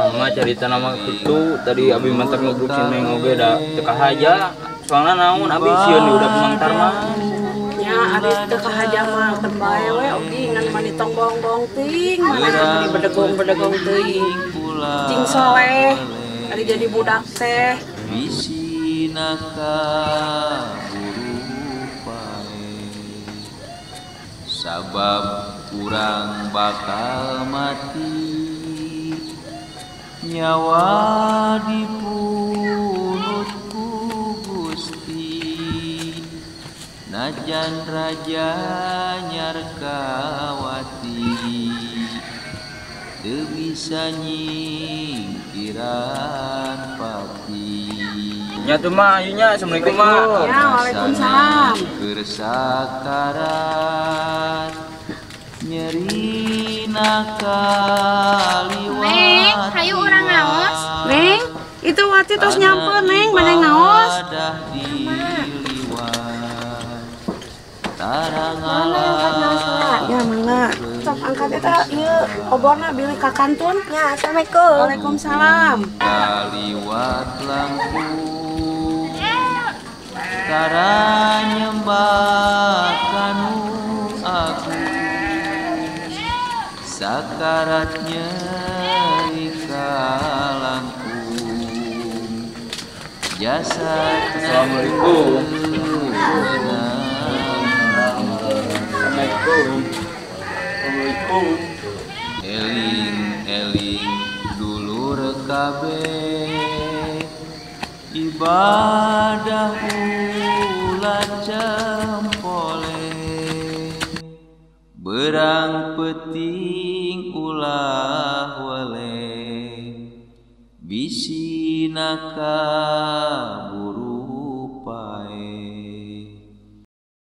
Tah mah carita nama kitu tadi abi mantak ngobrol si Neng oge da teu kahaja. Soalna naon abi sieun di udah Mang Tarman. Nya ari teu kahaja mah keun bae we oge ngan mani tong bohong-bohong teuing, mana mani bedegong-bedegong teuing. Cing soleh ari jadi budak teh. Bisinaka burupae sabab kurang bakal mati nyawa dipunut ku Gusti najan raja nyarkawati teu bisa nyingkiran pati. Nya tuh mah ayunya assalamualaikum mah. Ya waalaikumsalam. Keur sakarat nyeri nakaliwat. Neng, hayu urang ngaos. Neng, itu Wati terus nyampe Neng, bade ngaos. Ya mangga. Sok angkat eta ieu oborna bilih ka kantun. Ya, assalamualaikum. Waalaikumsalam. Kaliwat langkung tara nyembah kanu aku sakarat nyeri kalangkung jasad. Assalamualaikum. Assalamualaikum. Assalamualaikum. Eling-eling dulur kabeh ibadah ulah cempole berang peting ulah wale bisi naka burupae.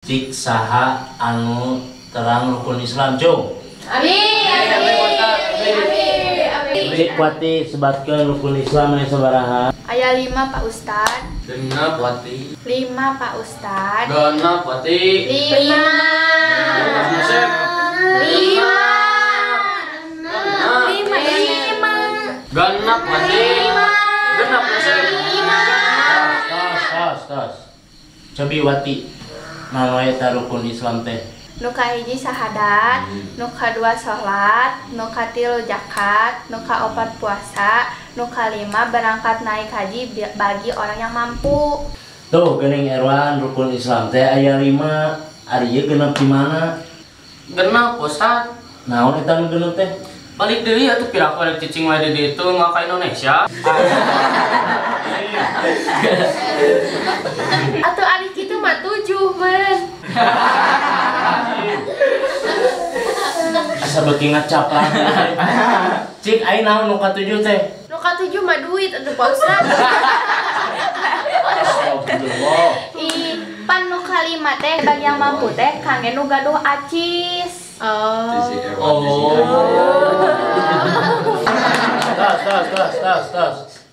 Cik saha anu terang rukun Islam cung. Abi abi abi. Cik Wati sebatkeun rukun Islam aya sabaraha? Aya 5 Pak Ustad. Genep Wati. 5 Pak Ustad. Genep Wati. 5. 5. 5. Genep Wati. Genep 5. Tos tos tos. Cobi Wati. Naon eta rukun Islam teh? Nu kahiji syahadat, nu kadua salat, nu katilu zakat, nu kaopat puasa, nu kalima berangkat naik haji bagi orang yang mampu. Tuh geuning Erwan rukun Islam teh aya 5, ari ieu genep di mana? Genep Ustad. Naon eta nu genep teh? Balik deui atuh piraku rek cicing wae di ditu nggak ka Indonesia. Atuh ari kitu mah 7 men. Asa beuki ngacaplang. Cik aing naon nu ka-7 teh? Nu ka-7 mah duit atuh Pak Ustad. Astagfirullah. Ih, pan nu kalima teh bagi yang mampu teh kangge nu gaduh acis. Oh. Tos tos tos tos tos.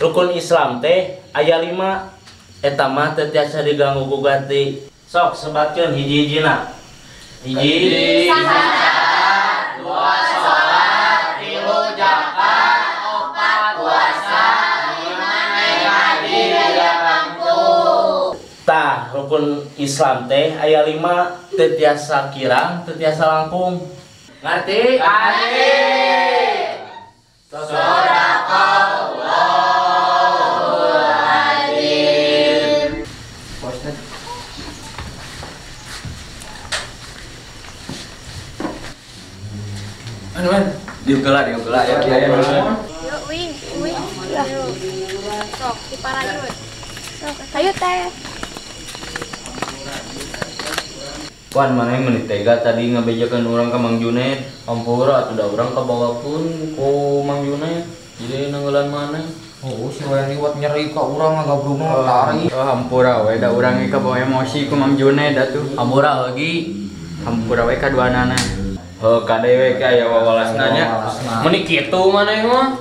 Rukun Islam teh aya 5 eta mah teu tiasa diganggu gugat. Sok sebatkeun hiji-hijina. Hiji syahadat, 2 salat, 3 zakat, 4 puasa, 5 naik haji yang mampu. Tah rukun Islam teh aya 5 teu tiasa kirang, teu tiasa langkung. Ngarti? Ngarti. Sadaqallahul azim. Anu man, diuk geula ya. Yuk, wih, wih. Sok diparayut. Sok, hayu teh. Wan mana yang tega tadi ngabejakeun urang ka Mang Junet. Ampura atuh da urang kabawakeun ku Mang Junet. Jadi nanggelan maneh. Oh, si wayan liwat nyeri ka urang ngagabrungna tari. Oh, hampura we da urang ge kabawa emosi ku Mang Junet atuh. Hampura lagi. Hampura we kaduanana. Heuh kade we ka aya wawalasna nya. Meuni kitu maneh mah.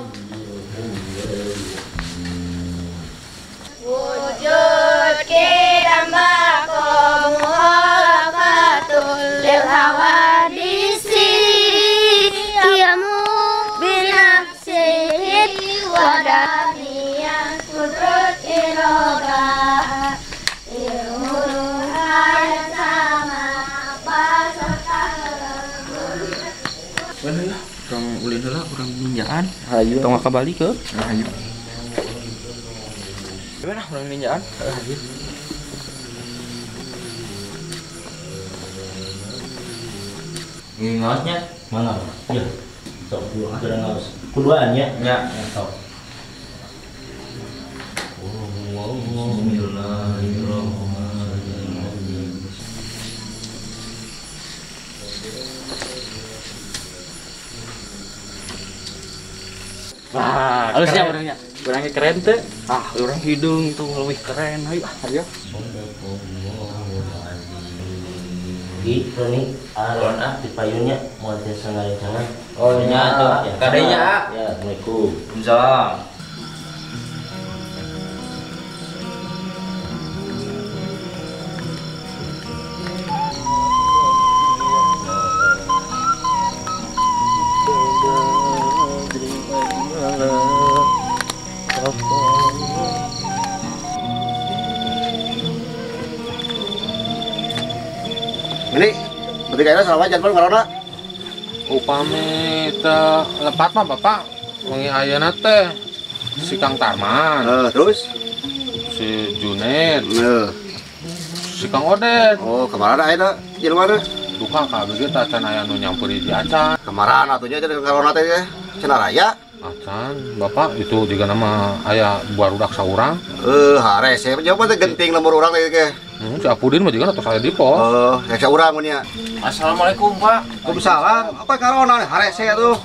Wujud kidam bako muhalakatul lil hawadisi kiamu binafsi Bener lah. Urang ulin heula, urang ninjaan. Hayu. Tong kabali ke. Hayu. Gimana urang ninjaan? Hayu. Ngaosnya mana? Ya. Sok kurang ngaos. Kuduaan ya? Ya, sok. Bismillahirrahmanirrahim. Wah, halusnya orangnya. Orangnya keren teh. Ah, orang hidung tuh lebih keren. Ayo, ayo. Di Roni, alon ah di payunnya mau tiasa ngarencangan. Oh nya tuh, kadenya. Ya, Assalamualaikum. Waalaikumsalam. Ini, berarti kayaknya selama jadwal ngarona. Upami teu lepat mah Bapak, wengi ayeuna teh si Kang Tarman. Terus? Si Junet. Si Kang Odet. Oh, kemana ayeuna jelema teh? Duka kabeh ge teh acan aya nu nyampeur di acan. Kemana atuh nya teh ngarona teh cenah raya? Acan, Bapak itu juga nama aya barudak saurang. Harese jawab teh genting nomor urang teh ge. Si Apudin mah juga tos aya di pos. Oh, rek saurang mun nya. Assalamualaikum, Pak. Waalaikumsalam. Apa karona harese atuh?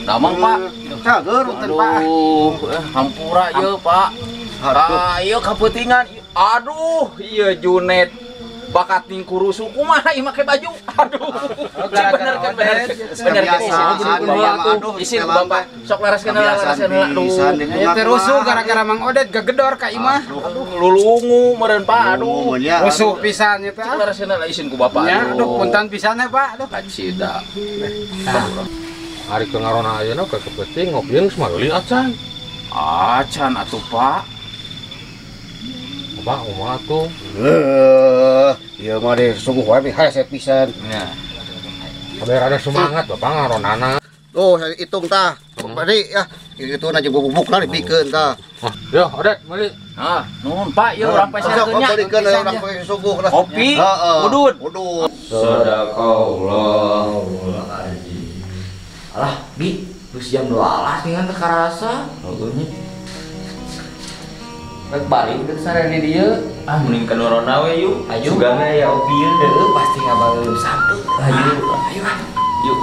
Damang, Pak. Cager punten, Pak. Aduh, hampura ieu, Pak. Ah, ieu kapeutingan. Aduh, ieu Junet bakat ning kurusu kumaha ieu make baju. Aduh. Bener kan bener. Bener isin Bapak. Sok laraskeun laraskeun heula. Aduh. Ieu teh rusuh gara-gara Mang Odet gegedor ka imah. Aduh, lulungu meureun Pak. Aduh. Rusuh pisan ieu teh. Sok laraskeun heula isin ku Bapak. Nya, aduh punten pisan ya Pak. Aduh. Kacida. Ari ke ngarona ayeuna ke kepeuting ngopi geus meuli acan. Acan atuh Pak. Bapak kumaha tuh? Ieu mah deh sungguh wae hese pisan. Nya. Biar ada semangat Bapak ngaronana. Oh, saya hitung tah. Tadi ya, itu na jeung bubuk-bubukna dipikeun tah. Yo, Odek meuli. Ah, nuhun Pak, ieu urang peserkeun nya. Urang suguh lah. Kopi, udud. Udud. Sadaqallahul azim. Alah, Bi, geus jam 12 dengan teu karasa. Heueuh nya. Rek balik ke sana di dieu. Ah, mending ka Norona we yuk. Ayo. Sugana ya opi ieu. Heueuh, pasti ngabaleuleum sampe. Ayo. Ayo ah. Yuk.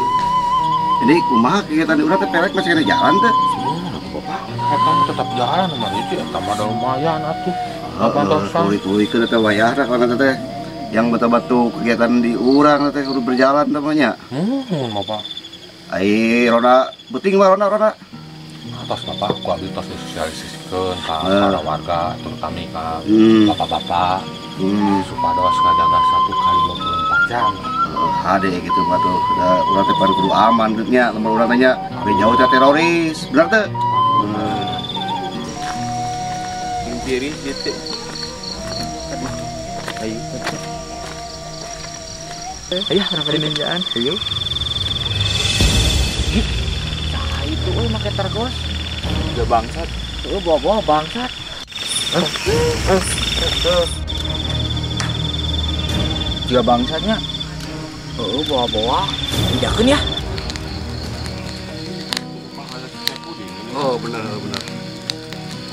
Jadi kumaha kegiatan urang teh pelek masih kena jalan teh. Bapak, eta mah tetap jalan mah itu eta mah lumayan atuh. Apa tosan? Tuluy-tuluykeun eta wayahna kana teh. Yang betul-betul kegiatan di urang teh kudu berjalan teh mah nya. Bapak. Ai rona beuting mah rona. Atas Bapak, ku abdi tos disosialisasikeun ka para warga, terutama ka bapak-bapak supados ngajaga 1 kali 24 jam. Hade gitu mah tuh, da urang teh kudu aman gitu nya, lamun urang teh nya jauh teh teroris, bener teh? Diri gitu. Ayo. Ayo, urang ka ninjaan. Ayo. Itu euy make tergos. Udah bangsat. Heuh, bawa-bawa bangsat. Juga bangsatnya. Heuh, bawa-bawa. Injakeun ya. Oh, benar.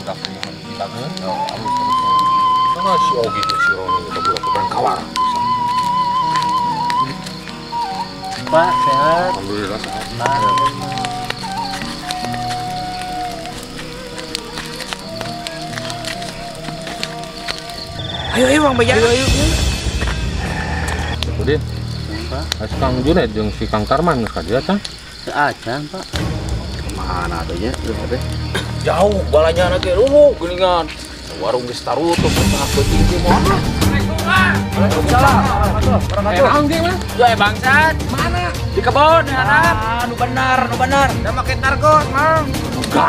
Udah punya kita kan. Oh, alus terus. Nah, si Ogi jeung si Roni udah budak-budak kawar. Pak, sehat. Alhamdulillah sehat. Ayo, ayo, Bang Bayan. Ayo, ayo. Udin. Pak. Si Kang Junet jeung si Kang Tarman geus ka dieu tah? Teu acan, Pak. Kemana atuh nya? Jauh balanya ge ruhu geuningan. Warung geus tarutup tengah peuting ge moal. Waalaikumsalam. Wabarakatuh. Mah? Ya bangsat. Mana? Di kebon harap. Ah, nu benar, nu benar. Da make targos, Mang.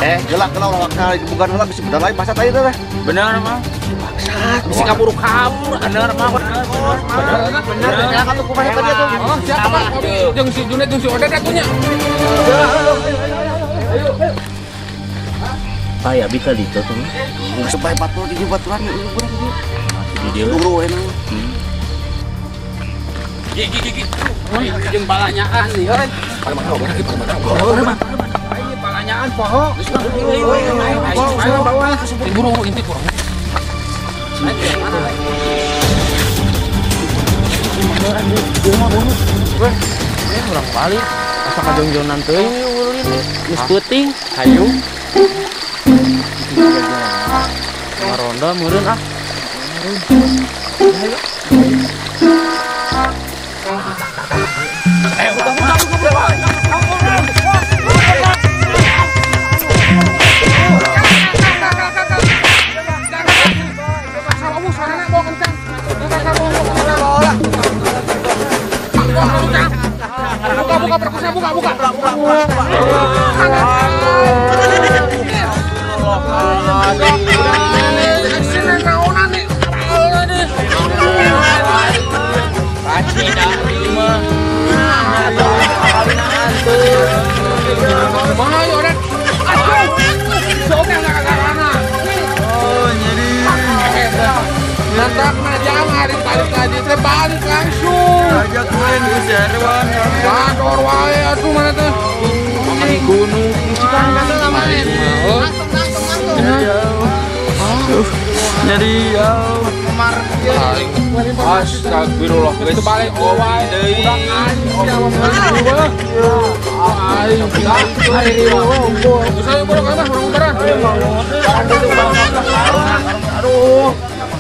Gelak-gelak orang kali bukan heula bisa bener lain bangsat aja teh. Bener, Mang. Bangsat, bisa kabur-kabur. Bener, Mang. Bener, bener. Bener, bener. Jangan tuh kumaha tadi tuh. Oh, siapa, Pak? jeung si Junet jeung si Odet atuh nya. Ayo. Pak ya abi ka ditu tuh. Geus bae batur di baturan ieu urang di. Di dieu buru we. Gigi gigi. Jeung balanyaan nih euy. Ayo balanyaan poho. Ayo bawa. Buru inti kurang. Urang balik. Asa kajongjonan teuing ulin geus peuting. Hayu. Ngaronda meureun ah. Ayo. Buka perkusnya, buka. Balik langsung. Ajak main geus Bador wae atuh mana teh. Di gunung Jadi astagfirullah geus balik wae deui. Aing Aduh,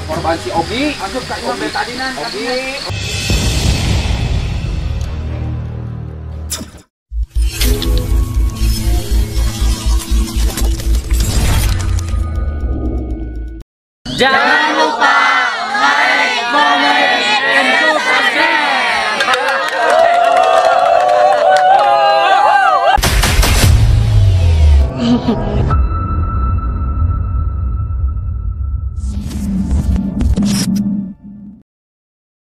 korban si Ogi. Asup ka imah tadi nan. Ogi. Jangan lupa